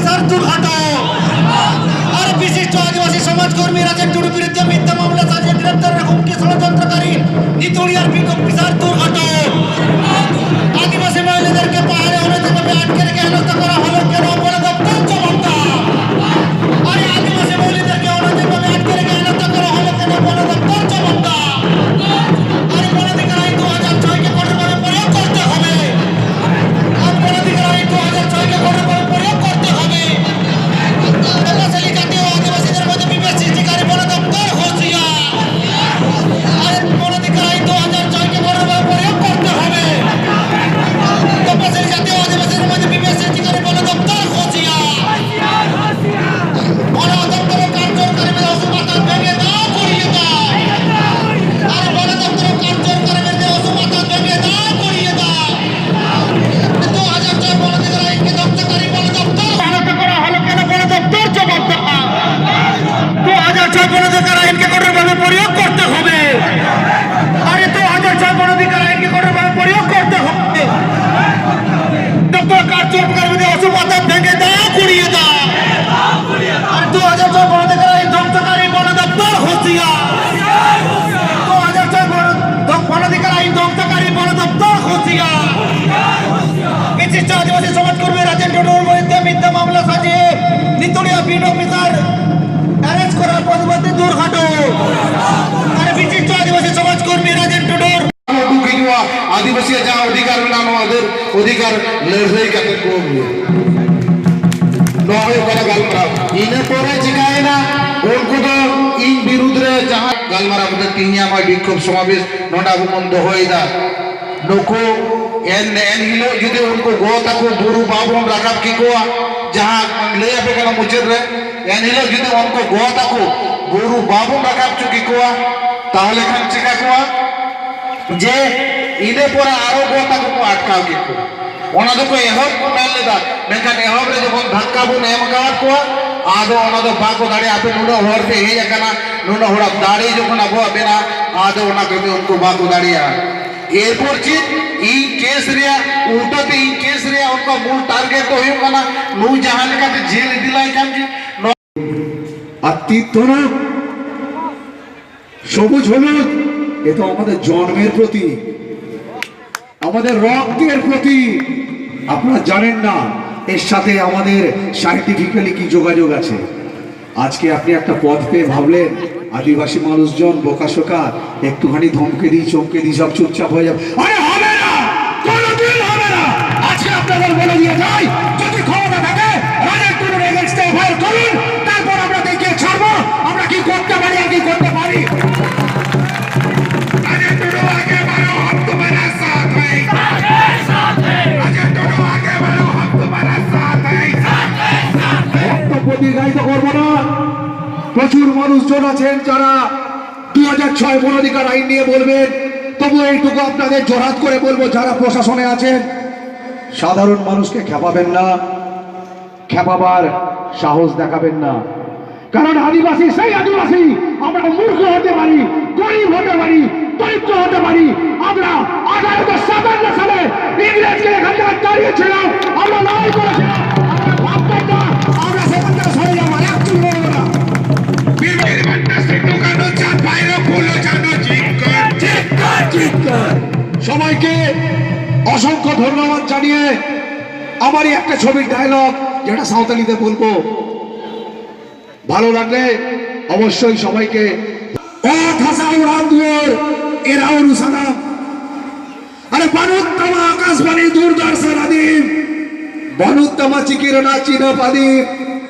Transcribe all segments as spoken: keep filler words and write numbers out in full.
Officer দুর্ঘাত আর বিশিষ্ট আদিবাসী সমাজকর্মী রাজেন টুডু বিরুদ্ধে মিথ্যা মামলা সাজিয়ে গ্রেপ্তারের হুমকি ষড়যন্ত্রকারী নিতুড়িয়ার বিট অফিসার দুর্ঘাত। আদিবাসী মহিলাদেরকে পাহাড়ে অনৈতিকভাবে আটকে রেখে হেনস্থা করা হলো কেন? বন দপ্তর জবাব দাও। আরে আদিবাসী মহিলাদেরকে অনৈতিকভাবে আটকে রেখে হেনস্থা করা হলো কেন? বন দপ্তর জবাব দাও। আরে বনাধিকার আইন দু হাজার ছয়কে কঠোরভাবে প্রয়োগ করতে হবে। আর বনাধিকার আইন দু হাজার ছয়কে কঠোরভাবে প্রয়োগ করতে হবে। তপশিলি জাতি ও আদিবাসীদের মধ্যে বিভেদ সৃষ্টিকারী বন দপ্তর হুঁশিয়ার। আরে বনাধিকার আইন দু হাজার ছয়কে কঠোরভাবে প্রয়োগ করতে হবে। তপশিলি জাতি ও আদিবাসীদের মধ্যে বিভেদ সৃষ্টিকারী বন দপ্তর হুঁশিয়ার। বন দপ্তরের কার্যকরী অসুমাতা ভেঙে দাও, গুড়িয়ে দাও। আর বন দপ্তরের কার্যকরী অসুমাতা ভেঙে দাও, গুড়িয়ে দাও। দু হাজার ছয় বনাধিকার আইনকে ধ্বংসকারী বন দপ্তর হনস্থ করা হলো কেন? বন দপ্তর জবাব দাও। দু হাজার ছয় বনাধিকার আইনকে কঠোরভাবে প্রয়োগ করতে হবে। আরে দু হাজার ছয় বনাধিকার আইনকে কঠোরভাবে প্রয়োগ করতে হবে। দপ্তর কার্যকরী অসুমাতা ভেঙে দাও, গুড়িয়ে দাও। আর দু হাজার ছয় বনাধিকার আইন ধ্বংসকারী বন দপ্তর হুঁশিয়ার। দু হাজার ছয় বন-, বনাধিকার আইন ধ্বংসকারী বন দপ্তর হুঁশিয়ার। বিশিষ্ট আদিবাসী সমাজকর্মী রাজেন টুডুর বিরুদ্ধে মিথ্যা মামলা সাজিয়ে নিতুড়িয়া বিট অফিসার অ্যারেস্ট করার প্রতিবাদে দুর্ঘাত। আর বিশিষ্ট আদিবাসী সমাজকর্মী রাজেন টুডুর ᱩᱰᱩᱠ ᱦᱤᱡᱩᱜᱼᱟ, ᱟᱹᱫᱤᱵᱟᱹᱥᱤᱭᱟᱜ ᱡᱟᱦᱟᱸ ᱚᱫᱷᱤᱠᱟᱨ ᱢᱮᱱᱟᱜᱼᱟ, ᱱᱚᱣᱟ ᱚᱫᱷᱤᱠᱟᱨ ᱞᱟᱹᱲᱦᱟᱹᱭ ᱠᱟᱛᱮ ᱠᱚ ᱟᱹᱜᱩᱭᱟ᱾ ᱱᱚᱣᱟ ᱦᱩᱭᱩᱜ ᱠᱟᱱᱟ ᱜᱟᱞᱢᱟᱨᱟᱣ᱾ ᱤᱱᱟᱹ ᱯᱚᱨᱮ ᱪᱤᱠᱟᱭᱮᱱᱟ? ᱩᱱᱠᱩ ᱫᱚ ᱤᱧ ᱵᱤᱨᱩᱫᱽ ᱨᱮ ᱡᱟᱦᱟᱸ ᱜᱟᱞᱢᱟᱨᱟᱣ ᱠᱟᱛᱮ ᱛᱤᱦᱤᱧᱟᱜ ᱱᱚᱣᱟ ᱵᱤᱠᱠᱷᱳᱵ ᱥᱚᱢᱟᱵᱮᱥ ᱱᱚᱰᱮ ᱟᱵᱚ ᱵᱚᱱ ᱫᱚᱦᱚᱭᱮᱫᱟ᱾ ᱱᱩᱠᱩ ᱮᱱ, ᱮᱱ ᱦᱤᱞᱳᱜ ᱡᱩᱫᱤ ᱩᱱᱠᱩ ᱜᱚ ᱛᱟᱠᱚ ᱵᱩᱨᱩ ᱵᱟᱵᱚᱱ ᱨᱟᱠᱟᱵ ᱠᱮᱠᱚᱣᱟ, ᱡᱟᱦᱟᱸ ᱞᱟᱹᱭ ᱟᱯᱮ ᱠᱟᱱᱟ ᱢᱩᱪᱟᱹᱫ ᱨᱮ, ᱮᱱ ᱦᱤᱞᱳᱜ ᱡᱩᱫᱤ ᱩᱱᱠᱩ ᱜᱚ ᱛᱟᱠᱚ ᱵᱩᱨᱩ ᱵᱟᱵᱚᱱ ᱨᱟᱠᱟᱵ ᱦᱚᱪᱚ ᱠᱮᱠᱚᱣᱟ, ᱛᱟᱦᱚᱞᱮ ᱠᱷᱟᱱ ᱪᱤᱠᱟ ᱠᱚᱣᱟ? ᱡᱮ ᱤᱱᱟᱹ ᱯᱚᱨᱮ ᱟᱨᱚ ᱜᱚ ᱛᱟᱠᱚ ᱠᱚ ᱟᱴᱠᱟᱣ ᱠᱮᱫ ᱠᱚᱣᱟ᱾ ᱚᱱᱟ ᱫᱚᱠᱚ ᱮᱦᱚᱵ ᱠᱚ ᱢᱮᱱ ᱞᱮᱫᱟ, ᱢᱮᱱᱠᱷᱟᱱ ᱮᱦᱚᱵ ᱨᱮ ᱡᱚᱠᱷᱚᱱ ᱫᱷᱟᱠᱠᱟ ᱵᱚᱱ ᱮᱢ ᱟᱠᱟᱫ ᱠᱚᱣᱟ, ᱟᱫᱚ ᱚᱱᱟ ᱫᱚ ᱵᱟᱠᱚ ᱫᱟᱲᱮᱭᱟᱜᱼᱟ᱾ ᱟᱯᱮ ᱱᱩᱱᱟᱹᱜ ᱦᱚᱲ ᱯᱮ ᱦᱮᱡ ᱟᱠᱟᱱᱟ, ᱱᱩᱱᱟᱹᱜ ᱦᱚᱲᱟᱜ ᱫᱟᱲᱮ ᱡᱚᱠᱷᱚᱱ ᱟᱵᱚᱣᱟᱜ ᱢᱮᱱᱟᱜᱼᱟ, ᱟᱫᱚ ᱚᱱᱟ ᱠᱟᱹᱢᱤ ᱩᱱᱠᱩ ᱵᱟᱠᱚ ᱫᱟᱲᱮᱭᱟᱜᱼᱟ᱾ ᱮᱨᱯᱚᱨ ᱪᱮᱫ? ᱤᱧ ᱠᱮᱥ ᱨᱮᱭᱟᱜ, ᱩᱞᱴᱟᱹᱛᱮ ᱤᱧ ᱠᱮᱥ ᱨᱮᱭᱟᱜ ᱚᱱᱠᱟ ᱢᱩᱞ ᱴᱟᱨᱜᱮᱴ ᱫᱚ ᱦᱩᱭᱩᱜ ᱠᱟᱱᱟ, ᱱᱩᱭ ᱡᱟᱦᱟᱸ ᱞᱮᱠᱟᱛᱮ ᱡᱮᱞ ᱤᱫᱤ ᱞᱟᱭ ᱠᱷᱟᱱ ᱜᱮ᱾ ᱱᱚᱣᱟ ᱟᱨ ᱛᱤᱛ ᱛᱚᱨᱚᱯ সবুজ হলুদ, এ তো আমাদের জন্মের প্রতীক, আমাদের রক্তের প্রতীক। আপনারা জানেন না এর সাথে আমাদের সায়েন্টিফিক্যালি কি যোগাযোগ আছে। আজকে আপনি একটা পথ পেয়ে ভাবলেন, আদিবাসী মানুষজন বোকাশোকা, একটুখানি ধমকে দিই, চমকে দিই, সব চুপচাপ হয়ে যাবে। আরে হবে না, কোনোদিন হবে না। আজকে আপনাদের বলে দিয়ে যাই, যদি ক্ষমতা থাকে, রাজেন টুডুর এগেনস্টে এফআইআর করুন, তারপর আমরা দেখিয়ে ছাড়বো আমরা কি করতে পারি আর কি করতে পারি। রাজেন টুডু আগে বাড়ো, হম তুমারা সাথ হ্যায়। রাজেন টুডু আগে বাড়ো, হম তুমারা সাথ হ্যায়। বক্তব্য দীর্ঘায়িত করবো না। প্রচুর মানুষজন আছেন যারা দুই হাজার ছয় বন অধিকার আইন নিয়ে বলবেন। তবু এইটুকু আপনাদের জোড়হাত করে বলবো, যারা প্রশাসনে আছেন, সাধারণ মানুষকে খেপাবেন না, খেপাবার সাহস দেখাবেন না। কারণ আদিবাসী সেই আদিবাসী, আমরা মূর্খ হতে পারি, গরিব হতে পারি, দরিদ্র হতে পারি। আমরা আঠারোশো সাতান্ন সালে ইংরেজকে এখান থেকে তাড়িয়েছিলাম, আমরা লড়াই করেছিলাম। আমরা ভাবতাম না আমরা সেখান থেকে সরে যাবো, একচুল বলবো না। বীর মান্না সিদ্ধু কানু চাঁদ ভাইরা ফুলো জানো চিৎকার, চিৎকার, চিৎকার। সবাইকে অসংখ্য ধন্যবাদ জানিয়ে আমারই একটা ছবির ডায়লগ, যেটা সাঁওতালিতে বলবো, ভালো লাগলে অবশ্যই সবাইকে। ᱚᱛ ᱦᱟᱥᱟ ᱚᱲᱟᱜ ᱫᱩᱣᱟᱹᱨ ᱮᱨᱟ ᱩᱨᱩ ᱥᱟᱱᱟᱢ᱾ ᱟᱨᱮ ᱵᱟᱹᱱᱩᱜ ᱛᱟᱢᱟ ᱟᱠᱟᱥᱵᱟᱬᱤ ᱫᱩᱨᱫᱚᱨᱥᱚᱱ ᱟᱹᱫᱤᱢ, ᱵᱟᱹᱱᱩᱜ ᱛᱟᱢᱟ ᱪᱤᱠᱤ ᱨᱮᱱᱟᱜ ᱪᱤᱱᱦᱟᱹᱯ ᱟᱹᱫᱤᱢ᱾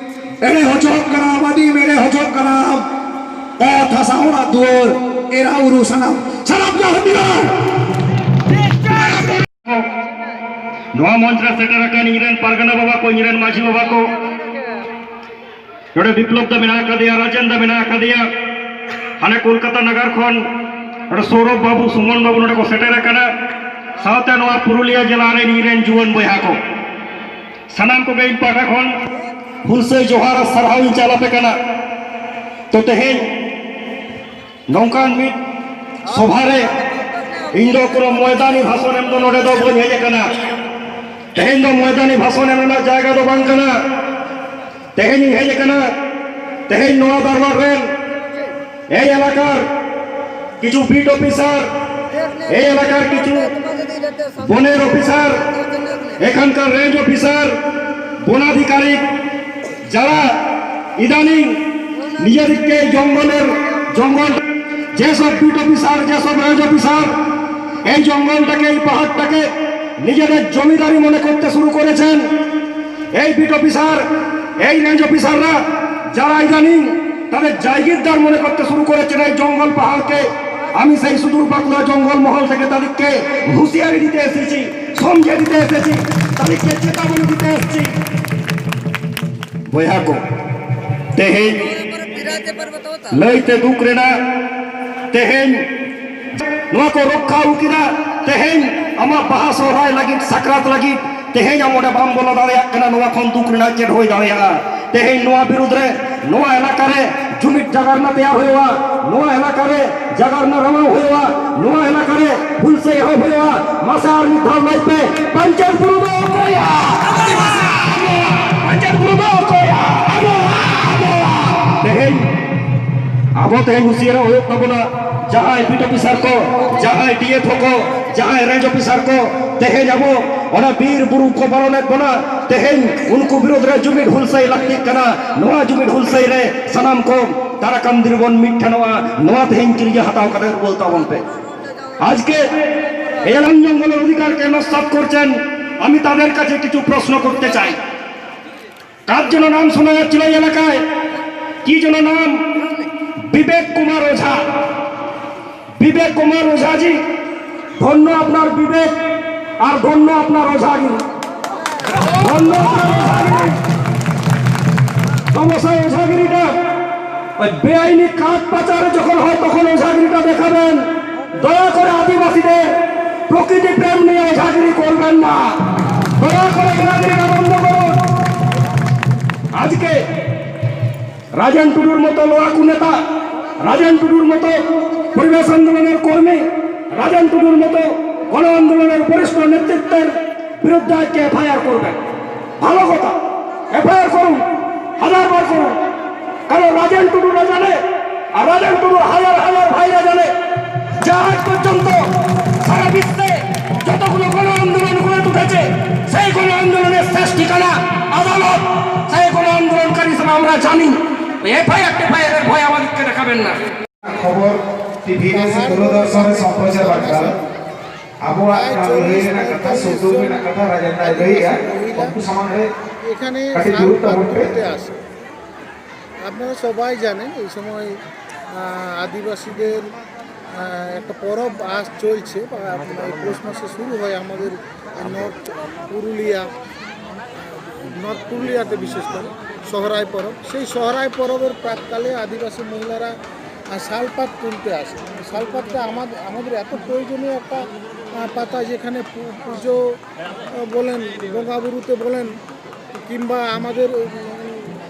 ᱮᱲᱮ ᱦᱚᱪᱚᱜ ᱠᱟᱱᱟᱢ ᱟᱹᱫᱤᱢ, ᱮᱲᱮ ᱦᱚᱪᱚᱜ ᱠᱟᱱᱟᱢ᱾ ᱚᱛ ᱦᱟᱥᱟ ᱚᱲᱟᱜ ᱫᱩᱣᱟᱹᱨ ᱮᱨᱟ ᱩᱨᱩ ᱥᱟᱱᱟᱢ᱾ ᱥᱟᱱᱟᱢ ᱠᱚ ᱦᱟᱹᱛᱤᱭᱟᱹᱨ᱾ ᱱᱚᱣᱟ ᱢᱚᱧᱪ ᱨᱮ ᱥᱮᱴᱮᱨ ᱟᱠᱟᱱ ᱤᱧ ᱨᱮᱱ ᱯᱟᱨᱜᱟᱱᱟ ᱵᱟᱵᱟ ᱠᱚ, ᱤᱧ ᱨᱮᱱ ᱢᱟᱹᱡᱷᱤ ᱵᱟᱵᱟ ᱠᱚ, ᱱᱚᱰᱮ ᱵᱤᱯᱞᱚᱵ ᱫᱟ ᱢᱮᱱᱟᱜ ᱟᱠᱟᱫᱮᱭᱟ, ᱨᱟᱡᱮᱱ ᱫᱟ ᱢᱮᱱᱟᱜ ᱟᱠᱟᱫᱮᱭᱟ, ᱦᱟᱱᱮ ᱠᱳᱞᱠᱟᱛᱟ ᱱᱟᱜᱟᱨ ᱠᱷᱚᱱ ᱱᱚᱰᱮ ᱥᱚᱨᱚᱵ ᱵᱟᱹᱵᱩ, ᱥᱩᱢᱚᱱ ᱵᱟᱹᱵᱩ ᱱᱚᱰᱮ ᱠᱚ ᱥᱮᱴᱮᱨ ᱟᱠᱟᱱᱟ, ᱥᱟᱶᱛᱮ ᱱᱚᱣᱟ ᱯᱩᱨᱩᱞᱤᱭᱟᱹ ᱡᱮᱞᱟ ᱨᱮᱱ ᱤᱧ ᱨᱮᱱ ᱡᱩᱣᱟᱹᱱ ᱵᱚᱭᱦᱟ ᱠᱚ, ᱥᱟᱱᱟᱢ ᱠᱚᱜᱮ ᱤᱧ ᱯᱟᱦᱴᱟ ᱠᱷᱚᱱ ᱦᱩᱞᱥᱟᱹᱭ ᱡᱚᱦᱟᱨ ᱟᱨ ᱥᱟᱨᱦᱟᱣ ᱤᱧ ᱪᱟᱞ ᱟᱯᱮ ᱠᱟᱱᱟ᱾ ᱛᱚ ᱛᱮᱦᱮᱧ ᱱᱚᱝᱠᱟᱱ ᱢᱤᱫ ᱥᱚᱵᱷᱟ ᱨᱮ ᱤᱧ ᱫᱚ ᱠᱳᱱᱳ ᱢᱚᱭᱫᱟᱱᱤ ᱵᱷᱟᱥᱚᱱ ᱮᱢ ᱫᱚ ᱱᱚᱰᱮ ᱫᱚ ᱵᱟᱹᱧ ᱦᱮᱡ ᱟᱠᱟᱱᱟ᱾ ᱛᱮᱦᱮᱧ ᱫᱚ ᱢᱚᱭᱫᱟᱱᱤ ᱵᱷᱟᱥᱚᱱ ᱮᱢ ᱨᱮᱱᱟᱜ ᱡᱟᱭᱜᱟ ᱫᱚ ᱵᱟᱝ ᱠᱟᱱᱟ᱾ ᱛᱮᱦᱮᱧ ᱤᱧ ᱦᱮᱡ ᱟᱠᱟᱱᱟ, ᱛᱮᱦᱮᱧ ᱱᱚᱣᱟ ᱫᱟᱨᱵᱟᱨ ᱨᱮᱱ ᱮᱭ ᱮᱞᱟᱠᱟᱨ ᱠᱤᱪᱷᱩ ᱵᱤᱴ ᱚᱯᱷᱤᱥᱟᱨ, ᱮᱭ ᱮᱞᱟᱠᱟᱨ ᱠᱤᱪᱷᱩ ᱵᱚᱱᱮᱨ ᱚᱯᱷᱤᱥᱟᱨ, ᱮᱠᱷᱟᱱᱠᱟᱨ ᱨᱮᱧᱡᱽ ᱚᱯᱷᱤᱥᱟᱨ, বনাধিকারিক, যারা ইদানিং নিজেদেরকে জঙ্গলের জঙ্গল, যেসব বিট অফিসার, যেসব রেঞ্জ অফিসার এই জঙ্গলটাকে, এই পাহাড়টাকে নিজেদের জমিদারি মনে করতে শুরু করেছেন, এই বিট অফিসার, এই রেঞ্জ অফিসাররা যারা ইদানিং তাদের জাগিরদার মনে করতে শুরু করেছেন এই জঙ্গল পাহাড়কে, আমি সেই সুদূর বাঁকুড়া জঙ্গল মহল থেকে তাদেরকে হুঁশিয়ারি দিতে এসেছি, সমঝে দিতে এসেছি, তাদেরকে চেতাবনী দিতে এসেছি। ᱵᱚᱭᱦᱟ ᱠᱚ, ᱛᱮᱦᱮᱧ ᱞᱟᱹᱭᱛᱮ ᱫᱩᱠ ᱨᱮᱱᱟᱜ, ᱛᱮᱦᱮᱧ ᱱᱚᱣᱟ ᱠᱚ ᱨᱚᱠᱠᱷᱟ ᱟᱹᱜᱩ ᱠᱮᱫᱟ᱾ ᱛᱮᱦᱮᱧ ᱟᱢᱟᱜ ᱵᱟᱦᱟ ᱥᱚᱦᱨᱟᱭ ᱞᱟᱹᱜᱤᱫ, ᱥᱟᱠᱨᱟᱛ ᱞᱟᱹᱜᱤᱫ ᱛᱮᱦᱮᱧ ᱟᱢ ᱚᱸᱰᱮ ᱵᱟᱢ ᱵᱚᱞᱚ ᱫᱟᱲᱮᱭᱟᱜ ᱠᱟᱱᱟ, ᱱᱚᱣᱟ ᱠᱷᱚᱱ ᱫᱩᱠ ᱨᱮᱱᱟᱜ ᱪᱮᱫ ᱦᱩᱭ ᱫᱟᱲᱮᱭᱟᱜᱼᱟ? ᱛᱮᱦᱮᱧ ᱱᱚᱣᱟ ᱵᱤᱨᱩᱫᱽ ᱨᱮ, ᱱᱚᱣᱟ ᱮᱞᱟᱠᱟ ᱨᱮ ᱡᱩᱢᱤᱫ ᱡᱟᱜᱟᱨᱱᱟ ᱛᱮᱭᱟᱨ ᱦᱩᱭᱩᱜᱼᱟ, ᱱᱚᱣᱟ ᱮᱞᱟᱠᱟ ᱨᱮ ᱡᱟᱜᱟᱨᱱᱟ ᱨᱟᱣᱟᱣ ᱦᱩᱭᱩᱜᱼᱟ, ᱱᱚᱣᱟ ᱮᱞᱟᱠᱟ ᱨᱮ ᱦᱩᱞᱥᱟᱹᱭ ᱮᱦᱚᱵ ᱦᱩᱭᱩᱜᱼᱟ᱾ ᱢᱟᱥᱮ ᱟᱨ ᱢᱤᱫ ᱫᱷᱟᱣ ᱞᱟᱹᱭ ᱯᱮ, ᱯᱟᱧᱪᱮᱛ ᱵᱩᱨᱩ ᱫᱚ ᱚᱠᱚᱭᱟ? ᱯᱟᱧᱪᱮᱛ ᱵᱩᱨᱩ ᱫᱚ ᱚᱠᱚᱭᱟ? ᱟᱵᱚᱣᱟᱜ, ᱟᱵᱚᱣᱟᱜ᱾ ᱛᱮᱦᱮᱧ ᱟᱵᱚ ᱛᱮᱦᱮᱧ ᱦᱩᱸᱥᱤᱭᱟᱹᱨᱚᱜ ᱦᱩᱭᱩᱜ ᱛᱟᱵᱚᱱᱟ᱾ ᱡᱟᱦᱟᱸᱭ ᱵᱤᱴ ᱚᱯᱷᱤᱥᱟᱨ ᱠᱚ, ᱡᱟᱦᱟᱸᱭ ᱰᱤ ᱮᱯᱷ ᱳ ᱠᱚ, ᱡᱟᱦᱟᱸᱭ ᱨᱮᱧᱡᱽ ᱚᱯᱷᱤᱥᱟᱨ ᱠᱚ, ᱛᱮᱦᱮᱧ ᱟᱵᱚ ᱚᱱᱟ ᱵᱤᱨ ᱵᱩᱨᱩ ᱠᱚ ᱯᱟᱞᱚᱱᱮᱫ ᱵᱚᱱᱟ, ᱛᱮᱦᱮᱧ ᱩᱱᱠᱩ ᱵᱤᱨᱩᱫᱽ ᱨᱮ ᱡᱩᱢᱤᱫ ᱦᱩᱞᱥᱟᱹᱭ ᱞᱟᱹᱠᱛᱤᱜ ᱠᱟᱱᱟ᱾ ᱱᱚᱣᱟ ᱡᱩᱢᱤᱫ ᱦᱩᱞᱥᱟᱹᱭ ᱨᱮ ᱥᱟᱱᱟᱢ ᱠᱚ ᱛᱟᱨᱟᱠᱟᱱ ᱫᱤᱱ ᱨᱮᱵᱚᱱ ᱢᱤᱫ ᱴᱷᱮᱱᱚᱜᱼᱟ᱾ ᱱᱚᱣᱟ ᱛᱮᱦᱮᱧ ᱠᱤᱨᱭᱟᱹ ᱦᱟᱛᱟᱣ ᱠᱟᱛᱮ ᱨᱩᱣᱟᱹᱲ ᱛᱟᱵᱚᱱ ᱯᱮ। আজকে এলান জঙ্গলের অধিকারকে নস্যাৎ করছেন, আমি তাদের কাছে কিছু প্রশ্ন করতে চাই। কার যেন নাম শোনা যাচ্ছিল এই এলাকায়, কি যেন নাম? বিবেক কুমার ওঝা। বিবেক কুমার ওঝাজি, ধন্য আপনার বিবেক আর ধন্য আপনার ওঝাগিরি। ধন্য আপনার ওঝাগিরি। সমস্যা ওঝাগিরিটা ওই বেআইনি কাঠ পাচার যখন হয় তখন ওঝাগিরিটা দেখাবেন। দয়া করে আদিবাসীদের প্রকৃতি প্রেম নিয়ে ওঝাগিরি করবেন না। দয়া করে ওঝাগিরিটা বন্ধ করুন। আজকে রাজেন টুডুর মতো লড়াকু নেতা, রাজেন টুডুর মতো পরিবেশ আন্দোলনের কর্মী, রাজেন টুডুর মতো গণ আন্দোলনের বরিষ্ঠ নেতৃত্বের বিরুদ্ধে আজকে এফআইআর করবেন। ভালো কথা, এফআইআর করুন, হাজার বার করুন। কারণ রাজেন টুডুরা জানে, আর রাজেন টুডুর হাজার হাজার ভাইরা জানে যে আজ পর্যন্ত সারা বিশ্বে যতগুলো গণ আন্দোলন গড়ে উঠেছে, সেই গণ আন্দোলনের শেষ ঠিকানা আদালত। সেই গণ আন্দোলনকারী হিসেবে আমরা জানি, এফআইআর টেফআইআর এর ভয় আমাদেরকে দেখাবেন না। খবর টিভি এস দূরদর্শনে সম্প্রচার বার্তা। ᱟᱵᱚᱣᱟᱜ ᱞᱟᱹᱭ ᱨᱮᱱᱟᱜ ᱠᱟᱛᱷᱟ, ᱥᱩᱫᱩ ᱢᱮᱱᱟᱜ ᱠᱟᱛᱷᱟ, ᱨᱟᱡᱮᱱ ᱫᱟᱭ ᱞᱟᱹᱭᱮᱜᱼᱟ᱾ ᱩᱱᱠᱩ ᱥᱟᱢᱟᱝ ᱨᱮ ᱮᱠᱷᱟᱱᱮ ᱠᱟᱹᱴᱤᱡ ᱫᱩᱲᱩᱵ ᱛᱟᱵᱚᱱ ᱯᱮ᱾ ᱟᱥᱮ আপনারা সবাই জানেন, এই সময় আহ, আদিবাসীদের আহ, একটা পরব আস চলছে বা, আহ, পৌষ মাসে শুরু হয় আমাদের নর্থ পুরুলিয়া, নর্থ পুরুলিয়াতে বিশেষ করে সহরাই পরব। সেই সহরাই পরবের প্রাককালে আদিবাসী মহিলারা আহ, শালপাত তুলতে আসে। শালপাতটা আমাদের আমাদের এত প্রয়োজনীয় একটা আহ, পাতা, যেখানে পু- পুজো আহ, বলেন, বঙ্গাবুরুতে বলেন, কিংবা আমাদের উম,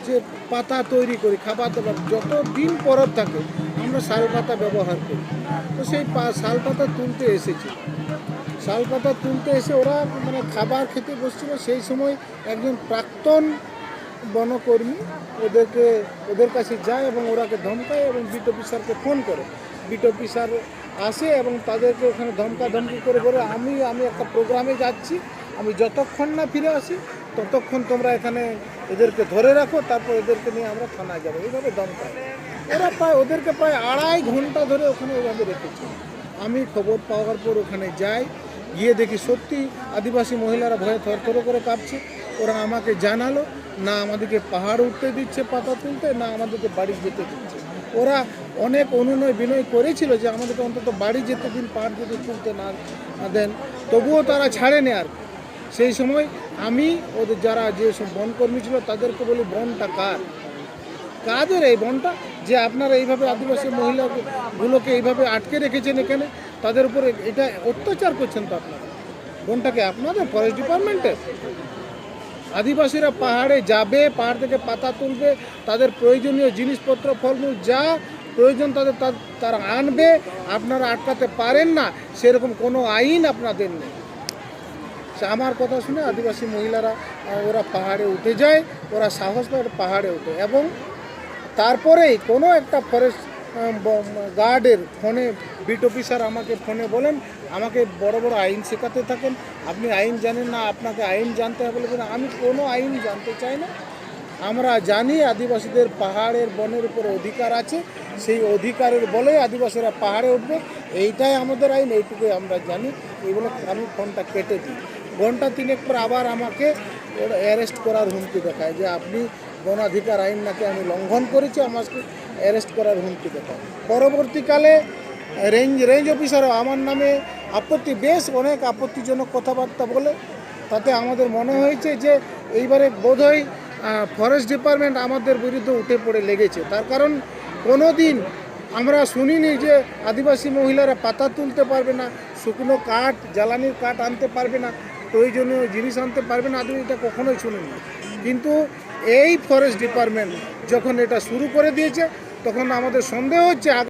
যে পাতা তৈরি করি খাবার দাবার, যত দিন পরব থাকে আমরা শাল পাতা ব্যবহার করি। তো সেই পা- শাল পাতা তুলতে এসেছি। শাল পাতা তুলতে এসে ওরা মানে খাবার খেতে বসছিল। সেই সময় একজন প্রাক্তন বনকর্মী ওদেরকে ওদের কাছে যায় এবং ওরাকে ধমকায় এবং বিট অফিসারকে ফোন করে। বিট অফিসার আসে এবং তাদেরকে ওখানে ধমকাধমকি করে বলে, আমি আমি একটা প্রোগ্রামে যাচ্ছি, আমি যতক্ষণ না ফিরে আসি ততক্ষণ তোমরা এখানে এদেরকে ধরে রাখো, তারপর এদেরকে নিয়ে আমরা থানায় যাবো। এইভাবে ধমকায়। ওরা প্রায় ওদেরকে প্রায় আড়াই ঘন্টা ধরে ওখানে ওইভাবে রেখেছে। আমি খবর পাওয়ার পর ওখানে যাই, গিয়ে দেখি সত্যি আদিবাসী মহিলারা ভয়ে থরথর করে কাঁপছে। ওরা আমাকে জানালো, না আমাদেরকে পাহাড় উঠতে দিচ্ছে পাতা তুলতে, না আমাদেরকে বাড়ি যেতে দিচ্ছে। ওরা অনেক অনুনয় বিনয় করেছিল যে আমাদেরকে অন্তত বাড়ি যেতে দিন, পাহাড় যদি তুলতে না না দেন, তবুও তারা ছাড়েনি আর। সেই সময় আমি ওদের যারা যে সব বনকর্মী ছিল তাদেরকে বলি, বনটা কার? কাদের এই বনটা, যে আপনারা এইভাবে আদিবাসী মহিলাগুলোকে এইভাবে আটকে রেখেছেন এখানে? তাদের উপরে এটা অত্যাচার করছেন তো আপনারা। বনটাকে আপনাদের ফরেস্ট ডিপার্টমেন্টের? আদিবাসীরা পাহাড়ে যাবে, পাহাড় থেকে পাতা তুলবে, তাদের প্রয়োজনীয় জিনিসপত্র, ফলমূল যা প্রয়োজন তাদের, তা-, তারা আনবে। আপনারা আটকাতে পারেন না, সেরকম কোনো আইন আপনাদের নেই। সে আমার কথা শুনে আদিবাসী মহিলারা, আহ, ওরা পাহাড়ে উঠে যায়, ওরা সাহস পায়, ওরা পাহাড়ে ওঠে। এবং তারপরেই কোনো একটা ফরেস্ট গার্ডের ফোনে, বিট অফিসার আমাকে ফোনে বলেন, আমাকে বড় বড় আইন শেখাতে থাকেন, "আপনি আইন জানেন না, আপনাকে আইন জানতে হবে" বলে। বলে, "আমি কোনো আইন জানতে চাই না। আমরা জানি আদিবাসীদের পাহাড়ের বনের উপর অধিকার আছে, সেই অধিকারের বলে আদিবাসীরা পাহাড়ে উঠবে, এইটাই আমাদের আইন, এইটুকুই আমরা জানি।" এই বলে আমি ফোনটা কেটে দিই। ঘন্টা তিনেক পর আবার আমাকে অ্যারেস্ট করার হুমকি দেখায় যে, "আপনি বনাধিকার আইন নাকি আমি লঙ্ঘন করেছি, আমাকে অ্যারেস্ট করার হুমকি দেখায়।" পরবর্তীকালে রেঞ্জ, রেঞ্জ অফিসারও আমার নামে আপত্তি, বেশ অনেক আপত্তিজনক কথাবার্তা বলে। তাতে আমাদের মনে হয়েছে যে এইবারে বোধহয়, আহ, ফরেস্ট ডিপার্টমেন্ট আমাদের বিরুদ্ধে উঠে পড়ে লেগেছে। তার কারণ কোনো দিন আমরা শুনিনি যে আদিবাসী মহিলারা পাতা তুলতে পারবে না, শুকনো কাঠ, জ্বালানির কাঠ আনতে পারবে না, প্রয়োজনীয় জিনিস আনতে পারবে না, আদিবাসী এটা কখনোই শুনিনি। কিন্তু এই ফরেস্ট ডিপার্টমেন্ট যখন এটা শুরু করে দিয়েছে, তখন আমাদের সন্দেহ হচ্ছে